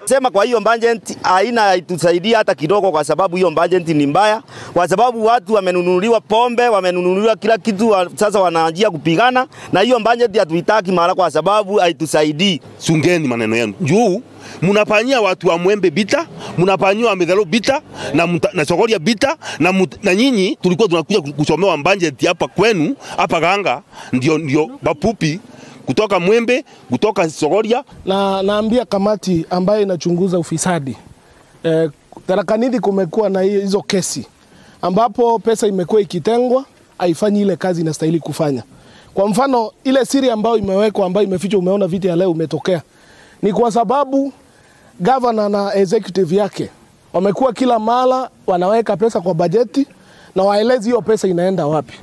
Sema kwa hiyo budget haina haitusaidia hata kidogo, kwa sababu hiyo budget ni mbaya, kwa sababu watu wamenunuliwa pombe, wamenunuliwa kila kitu, sasa wanaanjia kupigana na hiyo budget hatuitaki mara, kwa sababu haitusaidii. Sungeni maneno yenu juu munafanyia watu wa Mwembe bita, munafanyia wa Methalo bita na Chogoria bita na nyinyi tulikuwa tunakuja kusomewa budget hapa kwenu hapa Ganga, ndio bapupi kutoka Mwembe, kutoka Chogoria. Na naambia kamati ambayo inachunguza ufisadi Tharaka Nithi kumekuwa na hizo kesi ambapo pesa imekuwa ikitengwa haifanyi ile kazi inastahili kufanya. Kwa mfano ile siri ambayo imewekwa ambayo imefichwa, umeona vita ya leo umetokea, ni kwa sababu governor na executive yake wamekuwa kila mara wanaweka pesa kwa bajeti na waelezi hiyo pesa inaenda wapi.